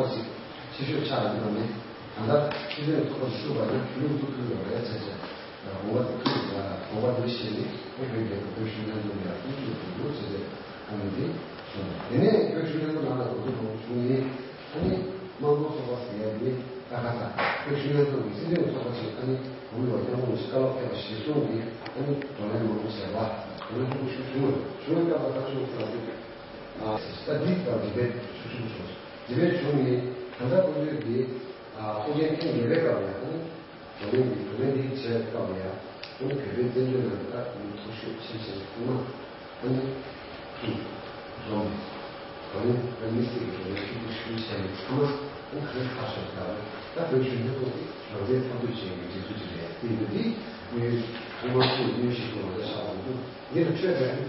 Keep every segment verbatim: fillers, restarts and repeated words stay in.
ཚོགས་ཅིག་ཆེ་ཤོས་ཆགས་ཡོད་པ་ནི། གང་ལྟར་སྤྱི་མཐུན་ཚོགས་པ་ཞུགས་པ་ཡང་གཞོན་ནུ་ཚོགས་ཁུར་ཡོད་རེད་ཟེར་བྱས། དགོངས་པ་དེ་ཐུགས་ལ་དགོངས་པ་འདི་བཞེས་ནས་ཨེ་བོད་རྒྱལ་ཁབ་བོད་གཞོན་ལྷན་ཚོགས་ལ་མཐུན་འགྱུར་དགོས་འདུག་ཟེར་བྱས་ཨ་ནི་འདི་གསུངས་འདུག་དེ་ནས་བོད་གཞོན་ལྷན་ཚོགས་ནང་ལ་འགོ་འཛུགས་གནང་བྱུང་ནས་ཨ་ནི་དམངས་གཙོ་ཚོགས་པ་ཟེར་ཡ་འདི་ད་ག་ས་བོད་གཞོན་ལྷན་ཚོགས་ཀྱི་སྲིད་དོན་ཚོགས་པ་ཞིག་ཨ་ནི་གོང་མ་སྐྱབས་མགོན་ཆེན་པོ་བཀའ་སློབ་ཕེབས་པ་གཞིར་བཟུང་གིས་ཨ་ནི་བགྲོ་གླེང་མང་པོ་བྱས་པ་བགྲོ་གླེང་ཕྲུ་གུ་ཞིག་བྱུང་བ་བྱུང་བའི་སྐབས་ལ་ད་གཞུང་ཚོགས་པ་འདི། ད་འདི་ལྟར་འདི་འདྲའི་ཚུལ་བྱུང་བྱུང་། འདི་འདྲའི་བྱུང་ནས་ད་ལྟ་སྐུ་མདུན་འདི་ཨ་ཨོ་རྒྱན་ཐེངས་ཉེ་བའི་སྐབས་ལ་ཡང་ཨ་ནི་བགྲོ་གླེང་འདི་བགྲོ་གླེང་འདི་བྱས་པའི་སྐབས་ལ་ཡང་ཨ་ནི་བོད་པའི་བཙན་བྱོལ་ནང་ལ་ད་མི་མཐོ་ཤོས་ཆེ་ཆེ་ཚང་མ་ཨ་ནི་ཚུར་འཛོམས་ནས་བགྲོ་གླེང་ཨ་མི་སེར་གྱི་བགྲོ་གླེང་ཤུགས་ཆེ་ནས་ཚང་མ་ཨ་ནི་ག་རེ་ཁ་ཤོར་ལྟར་ད་བོད་གཞོན་ནུ་ཚོགས་ཀྱི་རང་བཙན་འཐབ་རྩོད་བྱེད་ཡག་གི་སྒྲིག་འཛུགས་ཅིག་རེད། དེ་ཡིན་དུས་འདི་མི་ཚང་མ་ཚུར་མཉམ་ཞུགས་ཀྱི་ལོ་ཟླ་ཤར་བ་མི་འདུག་འདི་ལ་ཆོས་དང་།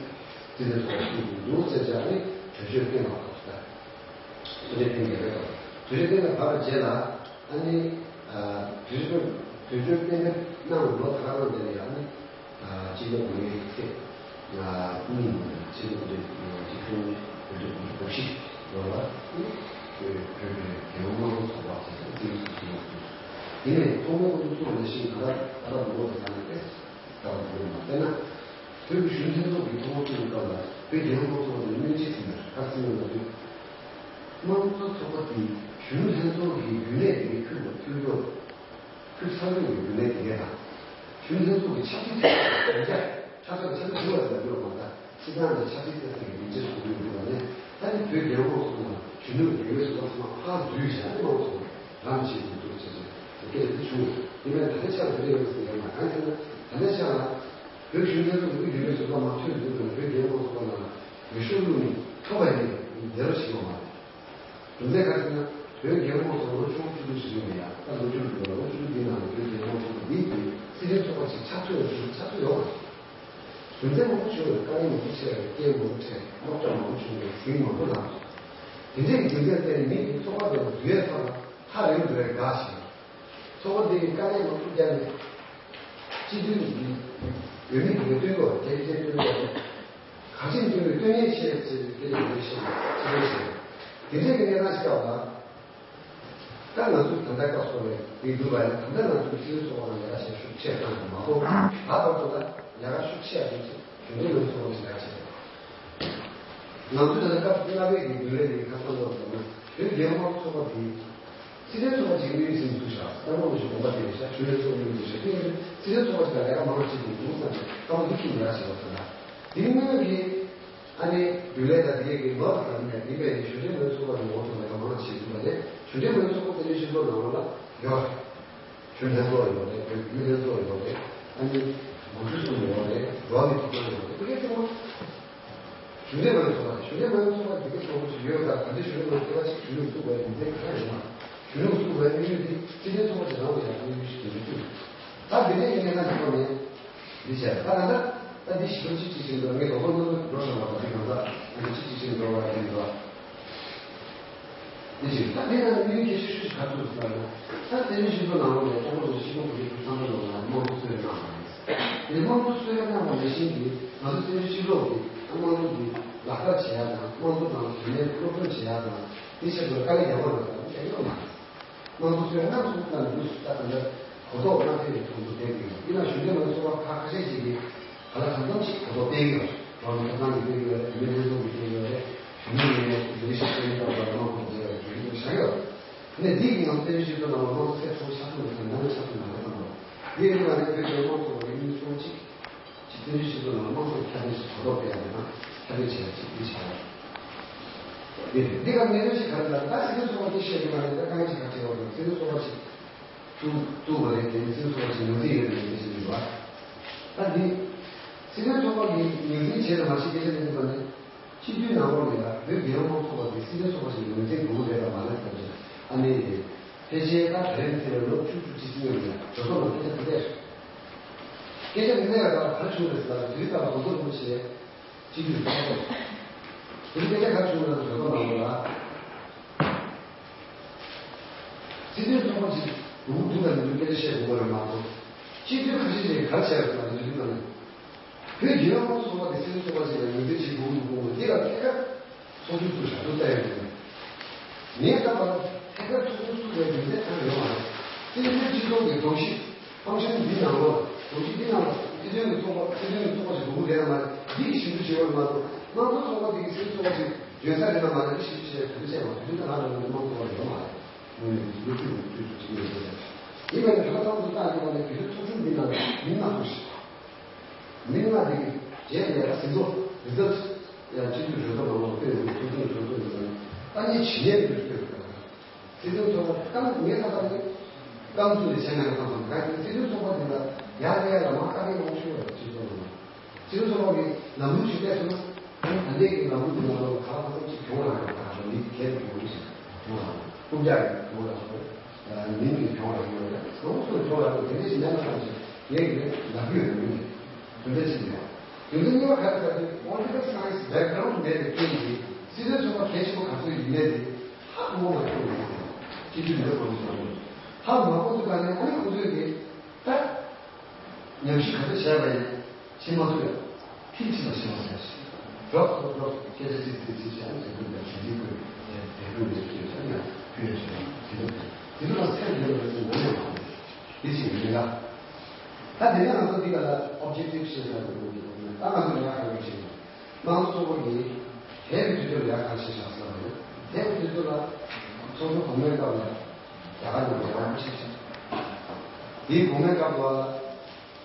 དེ་ནས་ཚོགས་ཞུགས་འདུག་ཟེར་བྱས་ནས་གྲོས་ཆོད་བཏོན་པ་དང་། གྲོས་ཆོད་བཏོན་ཡོད་པ་དང་། གྲོས་ཆོད་བཏོན་པ་བར་རྗེས་ལ་ཨ་ནི་གྲོས་ཆོད་གྲོས་ཆོད་གཏན་འབེབས་གནང་བའི་ལོ་ད་ག་རང་དེ་ལ་ཡང་ཨ་ནི་སྤྱི་ལོ་དགུ་བརྒྱ་ཚེས་གཉིས་ཉིན་སྤྱི་ལོ་དགུ་བརྒྱ་ཆིག་སྟོང་དགུ་བརྒྱ་དགུ་བཅུ་གོ་བཞི་ལོ་ལ་ཨ་ནི་བོད་ཀྱི་རྒྱལ་ཡོངས་དམངས་གཙོ་ཚོགས་པ་ཟེར་ཏེ་དེ་ཚོགས་ཀྱི་ཡོད་འདུག་དེ་ནས་ཐོག་མའི་སྐུ་ཚོགས་ལས་ཤིང་ག་ལ་ད་ལྟ་ལོ་དེ་ག་ནས་ཏེ། ལྟ་བ་དེ་མ་བལྟས་ན། བོད་ཀྱི་གཞོན་ལྷན་ཚོགས་ཀྱི་ཐོག་མ་བཙུགས་པའི་སྐབས་ལ་བོད་རྒྱལ་ཡོངས་དམངས་གཙོ་ཚོགས་པ་དེ་སྔོན་ཆད་ཟིན་པར་ཁ་སང་ལ་དུས། དམངས་གཙོ་ཚོགས་པ་དེ་གཞོན་ལྷན་ཚོགས་ཀྱི་རྒྱུན་ལས་དེ་ཁུར་ལ་ཁུར་རྒྱུ། ཁུར་ཚར་རྒྱུ་གི་རྒྱུན་ལས་དེ་གས་དང་། གཞོན་ལྷན་ཚོགས་ཀྱི་ཆབ་སྲིད་ཐད་ཀར་ཆ་ཚང་ཆ་ཚང་འགྱུར་བ་ཟེར་རྒྱུ་མ་གཏོགས་སྲིད་ཏང་དང་ཆབ་སྲིད་ཐད་ཀར་གྱི་སྒྲིག་འཛུགས་ཟེར་རྒྱུ་ཡོད་པ་ནས་ད་ནི་བོད་རྒྱལ་ཡོངས་དམངས་གཙོ་ཚོགས་པ་ནང་གཞོན་ནུ་རྒྱུན་ལས་ཚོགས་པ་ཚང་མ་ཕར་འཛུལ་བྱས་ནས་དམངས་གཙོ་ཚོགས་པ། རང་བཞིན་དུ་འདུག་ཅེས་བྱས་སྐད་དེ་བྱུང་། དེ་མིན་ད་ལྟའི་ཆར་དེ་འདྲ་ཡོད་ཟེར་ཡོད་མ་རེད། གང་ཡིན་ཟེར་ན་ད་ལྟའི་ཆར་ལ་བོད་གཞོན་ལྷན་ཚོགས་ཀྱི་དབུས་རྒྱུན་ལས་ཟུར་པ་མ་ཐོན་འདུག་པས་ན་བོད་རྒྱལ་ཡོངས་ཚོགས་པ་ནང་ལ་འོས་ཤོག་བླུགས་ནས་ཐོབ་པ་ཡིན་ནས་འདས་རོགས་བྱེད་ཡོད་མ་རེད། རྒྱུ་མཚན་ག་རེ་ཟེར་ན་བོད་རྒྱལ་ཡོངས་ཚོགས་པ་ལོ་བཅུ་དྲུག་ཅིག་ཡིན་པ་ཡ་ད་ལོ་བཅུ་དྲུག་ལོ་བཅུ་དྲུག་འདིའི་ནང་ལ་བོད་རྒྱལ་ཡོངས་ཚོགས་པ་འདིའི་དེ་སྲིད་དོན་ཚོགས་པ་ཅིག་ཆགས་ཐུབ་ཡོད་ཆགས་ཐུབ་ཡོད་མ་རེད། རྒྱུ་མཚན་མང་པོ་བྱུང་བས་དཀའ་ངལ་མང་པོ་འཕྲད་པས་རྐྱེན་མང་པོ་འཕྲད་སློབ་གྲྭ་མང་པོ་བྱུང་བས་ཟིང་མང་པོ་ལངས་སོང་། དེ་འདྲའི་རྒྱུ་མཚན་བརྟེན་ནས་མི་དེ་ཚོགས་པ་དེ་ལ་འཛུལ་ཡས་ཐོག་ལ་ཧ་རེ་རེ་དགའ་ཞིང་། ཚོགས་པ་འདི་གི་དཀའ་ལས་མང་པོ་བརྒྱབ་ནས། སྤྱི་འཐུས་ཀྱི་འོས་མི་དེ་གའི་སྟོན་དགོས་རྒྱ་ཆེ་ཆེ་སྟོན་དགོས་རེད། ག་ཚོད་སྟོན་དགོས་སྟོན་ཡས་བྱས་ཟེར་བའི་སྐད་ཆ་འདི་བཤད་ནས་ཕྱི་ལོགས་བྱས། དེ་འདྲའི་གི་གནས་སྟངས་ཤིག་སྐབས་ལ། ད་ང་ཚོས་ད་ལྟ་སྐབས་སུ་བས་འདི་འདུག་པ་ཡིན་ན་ད་ལྟ་ང་ཚོས་སྤྱི་འཐུས་ཚོགས་པ་ནང་ལས་ཀ་བྱེད་ཤུགས་ཆེ་བཏང་གི་མ་གཏོགས་ད་བར་དུ་ལ་ལས་ཀ་ཤུགས་ཆེ་བ་དེ་ཚོ་གཞོན་ནུ་ལས་ཚོགས་པ་ཞིག་ལས་ཀ་བྱེད་དགོས། ང་ཚོས་ད་ལྟ་སྐབས་སུ་ལྔ་པའི་གི་རྒྱུན་ལས་ཀྱི་ཁ་སང་ལོ་ཟེར་ན་བོད་རྒྱལ་ཡོངས་ཚོགས་པ་དེ། སྲིད་དོན་ཚོགས་པ་ཅིག་གི་དམིགས་ཡུལ་ཟིན་ཐུབ་ཤག་ད་དམངས་གཙོ་ཞིག་དགོངས་པ་བཏོན་ཤག་གཞོན་ནུ་ཚོགས་དམིགས་ཡུལ་ཟིན་ཤག་དེ་ཡིན་དུས་སྲིད་དོན་ཚོགས་པ་ཅིག་ལ་ལས་ཀ་མང་རུ་བྱེད་དགོས་འདུག་བསམ་ནས་བསམ་བློ་འདི་ཁྱོན་ནས་རག་བྱེད་པ་ཟེར་ན། དེ་སྔོན་གྱི་ཨ་ནི་རྒྱུན་ལས་དང་དེ་གའི་མ་བུ་དང་ནས་ཡིན་པའི་གཞོན་སྐྱེས་མང་ཚོགས་པ་ནས་འོག་ཏུ་ལས་ཀ་མང་རུ་བྱེད་དགོས་པ་ལས་གཞོན་སྐྱེས་མང་ཚོགས་པ་དེ་འདྲའི་སྤྱི་ཚོགས་ནང་ལོགས་ལ་ཡོད་རེད། གཞོན་ལྷན་ཚོགས་ཡོད་རེད། བོད་བརྒྱུད་ལྷན་ཚོགས་ཡོད་རེད། ཨ་ནི་དགོན་ཁྲུས་གསུམ་ཡོད་རེད། འགྲོ་བ་མིའི་ཐོབ་ཐང་ཡོད་རེད། དེ་གའི་སྤྱི་ཚོགས། གཞོན་སྐྱེས་མང་ཚོགས་པ་གཞོན་སྐྱེས་མང་ཚོགས་པ་དེ་གའི་ཚོགས་པ་ཞིག་ཡོད་ད་ག་འདྲའི་གཞོན་སྐྱེས་མང་ཚོགས་པ་ཞིག་གཞོན་ནུ་བཙུགས་པའི་རྒྱུ་མཚན་ག་རེ་ཡོད་མ་རེད། གཞོན་ནུ་བཙུགས་པའི་དམིགས་ཡུལ་དེ་སྲིད་དོན་ཚོགས་པ་ཞིག་རང་ལ་ཡང་དམིགས་ཡུལ་ཞིག་དེ་འདྲ་བཙུགས་ཡོད། ད་དེ་འདྲའི་གི་གནས་སྟངས་ཀྱི་ཐོག་ནས་འདི་བྱས་ད་ད་ད་ད་འདི་ཞིབ་པོ་གཅིག་གཅིག་བྱེད་འགྲོ་ངས་རྡོག་རྡོག་རྣམ་པ་འགྲོ་བཞིན་པ་ད་འདི་གང་ལྟར་ཨ་ནི་གཅིག་གཅིག་བྱེད་འགྲོ་བ་ཡིན་འགྲོ། འདི་ཞིག་ད་འདི་ནང་ནས་དམིགས་ཡུལ་གལ་ཆེ་ཤོས་ཤིག་ག་རེ་འདུག་ཟེར་ན། ད་བཙན་བྱོལ་སྤྱི་ཚོགས་ནང་ལོགས་ནས་ཀྲུང་གོ་གི་སྤྱི་ཁོག་བོད་རིགས་ཚང་མ་ལོགས་ལ་དམངས་གཙོ་གསོལ་རས་གནང་བ་རེད། དེ་དམངས་གཙོ་གསོལ་རས་གནང་བ་ནང་བཞིན་གྱི་ང་ཚོ་བཙན་བྱོལ་སྤྱི་ཚོགས་ཀྱི་དམངས་གཙོ་འདི་ལག་བསྟར་བྱེད་ཡག་དང་དམངས་གཙོ་དང་དོན་གཉེར་སློབ་སྟོན་བྱེད་ཡག་དང་དེ་ཆེད་དུ་དཀའ་ལས་རྒྱག་པ་ལ་དང་དེ་ཡོད་མ་རེད། དམངས་གཙོ་གསོལ་རས་གནང་ཐུབ་ན་འདུག་ད་ག་འདྲ་གོ་རྟོགས་གནང་ཐུབ་པའི་གྲོང་ཚོ་བསྡད་ཀྱི་ཡོད། ཡིན་ན་གཞོན་སྐྱེས་མང་ཚོགས་པ་ཁག་ཁ་ཤས་ཤིག་གིས་ག་ལ་གང་འཚམ་ཞིག་གོ་རྟོགས་སྤེལ་གྱི་ཡོད་རེད། རང་ཐོབ་ཐང་གི་སྤེལ་གྱི་ཡོད་རེད། མི་ལྷན་ཚོགས་ཀྱི་སྤེལ་གྱི་ཡོད་རེད། གཞོན་ནུ་ཡིན་ནའི་ལས་བྱེད་སྤེལ་གྱི་ཡོད་རེད། གཞོན་ནུ་བཞག་ཡོད། ནས་འདི་ཡིན་ནམ་བཙན་བྱོལ་སྤྱི་ཚོགས་ནང་ལ་དམངས་གཙོ་ཚད་མཐོ་ཆགས་ཐུབ་མེད་ན་ཡང་ཆགས་ཐུབ་མ་རེད་བསམ་རོགས། འདི་ཡིན་ན་ནི་བོད་ཀྱི་དམངས་གཙོ་བ་ཡིན་མིན་གཙོ་བོ་གཅིག་གཅིག་བཙན་བྱོལ་སྤྱི་ཚོགས་ནང་ལ་དམངས་གཙོ་ཁྱབ་སྤེལ་ཞིག་གོ་རྟོགས་སྤེལ་ཡག་དང་ཁྱབ་སྤེལ་བྱེད་ཡག་ཅིག་འདི་བྱ་བ་རེད། འདི་ག་གནད་དོན་ཞིག་ག་རེ་ལ་ད་སྲིད་དོན་ཚོགས་པ་འདི་བཤད་ཀྱི་མ་རེད། ད་དཀའ་ངལ་ཞིག་ག་འཕྲད་ཡོད་རེད། སྲིད་དོན་ཚོགས་པ་ཞིག་བཙུགས་བཙུགས་པ་རེད། དེ་ནི་སྲིད་དོན་ཚོགས་པ་ཞིག་ངོས་འཛིན་ཡོད་རེད་ཟེར་གྱི་འདུག་ད་འདི་སྲིད་དོན་ཚོགས་པ་གི་ངོས་འཛིན་བྱས་དང་མ་བྱས་སྐད་ཆ་ལེན་དགོས་པ་ནི། སྤྱི་འཐུས་ནང་ལོགས་ལ་ཡང་བོད་རྒྱལ་ཡོངས་དམངས་གཙོ་ཚོགས་པ་དེ་སྲིད་དོན་ཚོགས་པ་ཞིག་ངོས་འཛིན་དགོས་ཀྱི་རེད་དམ་མ་རེད་ཟེར་བ་ཞིག་ཨ་ནི་རེད། ཕལ་ཆེར་ད་ད་རེས་ནས་བརྩིས་པའི་ལོ་བཅུ་བཅུ་གཅིག་ཙམ་ཡོད་ཀྱི་རེད། གྲོས་ཚོགས་ནང་སྐད་ཆ་དེ་འདྲ་རེད། སྐད་ཆ་དེ་འདྲ་ཡོད་ད་ག་རེ་བྱུང་རེད་ཟེར་ན་དུས་རྟག་པར་དགོངས་དག་རིན་པོ་ཆེ་སྤྱི་འཐུས་ཚོགས་གཙོ། དེ་རིང་སྐད་ཆ་ག་རེ་བྱུང་རེད་ཟེར་ན་གྲོས་ཚོགས་ནང་ལོགས་ལ། སྲིད་དོན་ཚོགས་པ་ཅིག་ལུག་འདུག་ལ་མི་འདུག་སྐད་ཆ་བཤད་དགོས་པ་རེད་མ་གཏོགས། སྤྱི་འཐུས་ཁ་ཤས་ཀྱིས་ག་རེ་བྱས་ཡོད་ཟེར་ན་དེ་དུས་ནང་ནས། བོད་རྒྱལ་ཡོངས་དམངས་གཙོ་ཚོགས་པ་དེ་སྲིད་དོན་ཚོགས་པ་ཅིག་ལ་ངོས་འཛིན་བྱེད་དགོས་མི་དགོས་འདི་ལ་ཐད་ཀར་ཚོགས་ཆུང་བཙུགས་བཞག་འདུག་ལྟ་ཡོད་མཁན། ངས་བལྟས་པར་ཐད་ཀར་ཐུགས་ཁུར་བཙུགས་པའི་རྒྱུ་མཚན་ཐོན་ཡོད་མ་རེད། བཙན་བྱོལ་སྤྱི་ཚོགས་ཀྱི་སྒྲོམ་གཞི་ཕང་ཤན་འདི་ནང་ལོགས་ལ། སྒྲོམ་གཞི་འདི་ནང་ལ་སྲིད་དོན་གྱི་ཚོགས་པ། སྲིད་དོན་གྱི་ཚོགས་པ་ཞིག་དགོས་ཀྱི་རེད་དམ་མ་རེད། འདི་གི་ཞིབ་འཇུག་བྱེད་དགོས་རེད་མ་གཏོགས། དམངས་གཙོ་ཚོགས་པ་འདི་གི་སྲིད་དོན་ཚོགས་པ་ཞིག་འཇོན་ས་རེད་དམ་མ་རེད། འདི་ཞིབ་འཇུག་བྱེད་ཡ་དུས་ཚོད་བཅད་པ། དུས་ཚོད་ད་ང་རང་ཚོ་དམངས་གཙོ་བ་ཡོད་མ་རེད། དངོས་གནས་ཀྱི་ལོ་རྒྱུས་ཀྱི་དུས་སུ་བྱེད་ཀྱི་ཡོད་ས་རེད། ཡིན་པས་ན་ད་ལྟ་ཚོགས་འདུ་བཏང་ཡོད་པ་ནི་དུས་ཚོད་ཚོགས་ཆུང་འདི་ནང་མི་ལྔ་ཐུག་ཞིག་མི་ལྔ་དེ་གི་རྗེས་ལ་ཡ་ཟིན་ཐོ་རི་ཛལ་ཡང་སྤྱི་འཐུས་གྲོས་ཚོགས་ནང་ལ་སྤེལ་ཡོང་གི། ཚོགས་ཆུང་གྲོས་ཚོགས་ནང་ལ་ཨ་ནི་ཇི་ནས་འདིར་སྤེལ་དགོས་པ། སྲིད་དོན་ཚོགས་པ་རྐང་ངས་ད་ལྟ་ནི་རྐང་བཙུགས་ནས་བྱས་ན་ཡང་ཐང་ཐང་ག་ཡིན། སྲིད་དོན་ཚོགས་པ་དེ་ལ་ཡར་ལ་ཡར་ལ་མ་བཀའ་འགན་མང་ཤོས་ཡོད་རེད། སྤྱི་ཚོགས་ནང་ལ་སྲིད་དོན་ཚོགས་པ་གི་ལམ་ལུགས་ཤིག་སྤེལ་ཐུབ་ན། ཨ་ནི་ད་ལྟའི་གི་ལམ་ལུགས་དེ་ནང་ལ་ག་ལ་གང་འཚམ་ཅིག་གྱོང་རག་ཡོད་པ། ད་ལྟ་མི་གལ་ཏེ་གྱོང་ཞིག་གྱོང་རག་ཡོད། རྐུབ་བཀྱག་གི་གྱོང་རག་ཡོད། མིང་གི་གྱོང་རག་ཡོད་རེད། གང་སོང་གྱོང་རག་ཡོད། དེ་འདྲ་ཞིག་མེད་ན་ཐང་ཞིག་ངས་ཀྱི་ལབ་ཀྱི་ཡོད་རེད། མི་འདི་འདྲ་ཞིག་ཡོད། དོན་ཚན་གཉིས་པ་ག་རེ་ཟེར་དུས། Political Science Background མེད་པའི་རྐྱེན་གྱིས་སྲིད་དོན་ཚོགས་པ་གལ་ཆེན་པོ་ག་ཚོད་ཡིན་མིན་དེ་ཧ་གོ་མ་ཐུབ་པ་རེད། སྤྱི་འཐུས་མི་ཁོང་ཚོ་ཧ་མ་གོ་ཐུབ་པ་ནས། ཨ་ནི་ཁོང་ཚོས་དེ་ད་ཉམས་ཞིབ་ག་ཚོད་བྱས་པ་ཡིན། བྱེད་མ་ཐུབ་ཡ། ཕྱིན་ཕྱིན་པ་ཕྱིན་པ་ཟེར་ཞིག་སྒྲོག་ཐུབ་སྒྲོག་ཐུབ། སྐད་ཆ་ཚིག་ཚིག་ཚིག་བྱས་ནས་དེ་ཚོ་ལ་ཞིབ་འཇུག་དགོས། དེ་དེ་དགོས་ནས་སྐད་ཆ་ཡང་ཕུལ་ཡ་བྱས། དེ་ཚོ་དེ་ཚོ་ལ་སེམས་འདྲེན་པ་ཚོ་ངོ་མ་མ་རེད། དེ་ཅིག་མིན་ལ། ད་དེ་ནས་ང་ཚོ་འདི་ག་ལ་ཨོབ་ཇེག་ཊིབ་ཤེས་ས་དགོས་ཀྱི་འདུག་ད་ང་ཚོ་ལ་ཡག་ག་རེ་བྱེད་དགོས། དམངས་གཙོ་ཚོགས་པ་གིས་འདས་པའི་དུས་ཚོད་ལ་ཡག་ག་རེ་བྱས་བཞག་ཟེར་བ་ཡིན། འདས་པའི་དུས་ཚོད་ལ་ཚོགས་འདུ་གོང་མའི་སྐབས་ལ་རྒྱ་གར་ནང་ལ་ཡག་པོ་བྱས་བཞག་དེའི་གོང་མའི་སྐབས་ལ།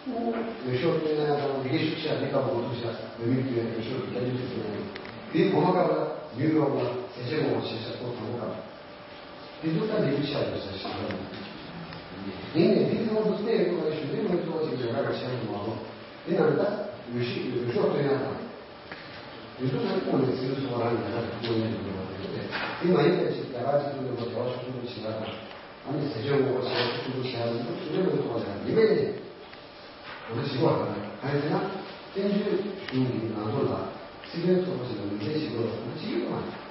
འོས་ཤོག་བཏོན་ན་ཡང་དང་། ལས་ཀའི་ཤུགས་ཆེ་བ་འདི་སྐབས་འགོ་ཐུག་ཤག་འོས་མི་བསྡུ་ཡ། འོས་ཤོག་གི་སྐད་འབོད་ཞིག་བཏོན་ཡ། དེའི་གོང་མ་སྐབས་ལ་ནིའུ་ཡོག་ལ་ཟས་བཅད་ངོ་རྒོལ་བྱས་ཤག་ཚོགས་དང་པོ་སྐབས། དེ་ཚོ་ད་ལས་རྒྱུ་ཆགས་ཡོད་ས་ཞིག་རེད། ཡིན་ནའི་འདི་ཚོ་ཚོ་སྤེལ་དགོས་པ་ཞུ་དེ་མི་ཚོགས་ཅིག་ལས་ཀ་ག་བྱས་ཡོད་མ་གཏོགས། དེ་ནང་ད་འོས་ཤིག་འོས་ཤོག་བཏོན་ཡ་དང་། དེ་ཚོ་ཚོ་ཁོངས་ནས་སྲིད་འཛིན་ཚོགས་རང་ལས་ཀ་ག་བཏོན་ཡ་ཡོད་པ་རེད། དེ་མ་ཡིན་པའི་ཅིག་རྒྱ་གར་སྤྱི་ཚོགས་ནང་ལ་འབྲེལ་བ་ཤུགས་ཆེན་པོ་བྱེད་ཡ་དང་། ཨ་ནི་ཟས་བཅད་ངོ་རྒོལ་བྱས་ཤུགས་ཆེན་པོ་བྱས་ཡ་དང་། ཞུ་དེ་མི་ཚོགས་ལས་ཀ་ཡིན་པས་ནི། འོ་ན་ཞིག་བ་ག་རེ་ཟེར་ན། བཙན་བྱོལ་གཞུང་གིས་ང་ཚོ་ལ་སྲིད་དོན་ཚོགས་པ་ཞིག་ལ་ངོས་འཛིན་བྱེད་དགོས་པ་ཅི་ཡོད་མ་རེད།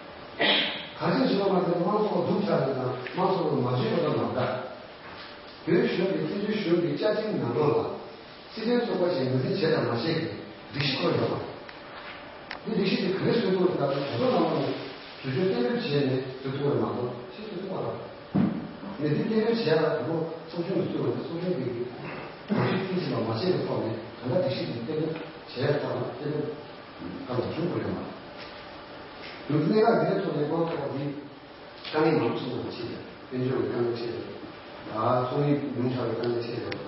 ག་རེ་བྱེད་དགོས་མ་རེད། དམངས་གཙོ་འདུག་ཚར་ནས་དང་། དམངས་གཙོ་མ་བྱེད་པ་དང་མ་འདྲ། བོད་གཞུང་གིས། བཙན་བྱོལ་གཞུང་གིས་བཅའ་ཁྲིམས་ནང་ལོགས་ལ་སྲིད་དོན་ཚོགས་པ་ཞིག་ངོས་འཛིན་བྱས་དང་མ་བྱས་ཀྱི་སྒྲིག་གཞི་བཀོད་ཡོད་པ། འདི་སྒྲིག་གཞི་དེ་ག་རེ་བཟོས་ཐུབ་རེད། ད་ལྟ་གྲོས་ཚོགས་ནང་ལོགས་ནས་གྲོས་ཆོད་གཏན་འབེབས་བྱས་ནས་བཟོ་ཐུབ་རེད་མ་གཏོགས་ཅིག་བཟོ་ཐུབ་མ་རེད། ངས་འདི་གཏན་འབེབས་བྱས་ལ་དང་པོ་ཚོགས་ཆུང་ནས་བཙུགས་རེད། ཚོགས་ཆུང་གིས་གོ་ཤེས་མཐིལ་ཕྱིན་པ་མ་བྱས་པའི་ཐོག་ནས་གང་ལྟར་སྒྲིག་གཞི་འདི་གཏན་འབེབས་བྱས་ཡ་ཐོག་ལ་གཏན་འབེབས་གང་ལ་བྱུང་དགོས་ཡོད་མ་རེད། ཡང་གནད་འགག་འདི་འདྲ་ཐོག་ནས་དམངས་གཙོ་བ་འདི་དཀའ་ངལ་མང་པོ་ཞིག་ནང་ཕྱིན་ཡོད། དཔལ་འབྱོར་གྱི་དཀའ་ངལ་ཕྱིན་ཡོད། ཨ། ཚོང་ལས་ཉུང་དྲགས་པའི་དཀའ་ངལ་ཕྱིན་ཡོད།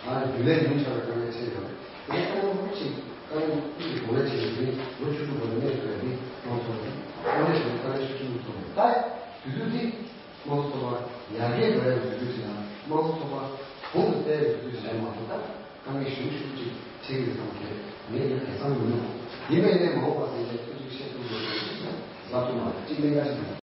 ཨ། རྒྱུན་ལས་ཉུང་དྲགས་པའི་དཀའ་ངལ་ཕྱིན་ཡོད། དེ་དཀའ་ངལ་མང་པོ་ཞིག་དཀའ་ངལ་མང་པོ་ཞིག་གོང་ལ་ཕྱིན་ཡོད། དེ་ལོ་བཅུ་དྲུག་བར་དུ་གནས་ཐུབ་ཡ་འདི་དམངས་གཙོ་བ་འདི་དཀའ་ངལ་ཞིག་དཀའ་ངལ་ཤུགས་ཆེན་པོ་ཐོག་ནས། ད་དུས་ཚོད་འདི་དམངས་གཙོ་ཚོགས་པ་ཡར་རྒྱས་འགྲོ་ཡ་དུས་ཚོད་ཅིག་དང་། དམངས་གཙོ་ཚོགས་པ་གོང་དུ་སྤེལ་བའི་དུས་ཚོད་ཅིག་རེད་མ་གཏོགས། ད་དཀའ་ངལ་ཞེ་པོ་ཞེ་པོ་ཅིག་འཕྲད་ཀྱི་རེད་བསམ་གྱི་རེད། ངས་ཡང་དེང་སང་མི་ནུས། ཡིན་པས་ནས་མ་འོངས་པ་ཟེར་ཡས་ཁྱོད་ཚོས་བཤད་ཐུབ་དགོས་ཀྱི་རེད་ཟེར་ལབ་ཐུབ་མ་རེད། གཅིག་གནད་འགག་ཅིག་ཡིན།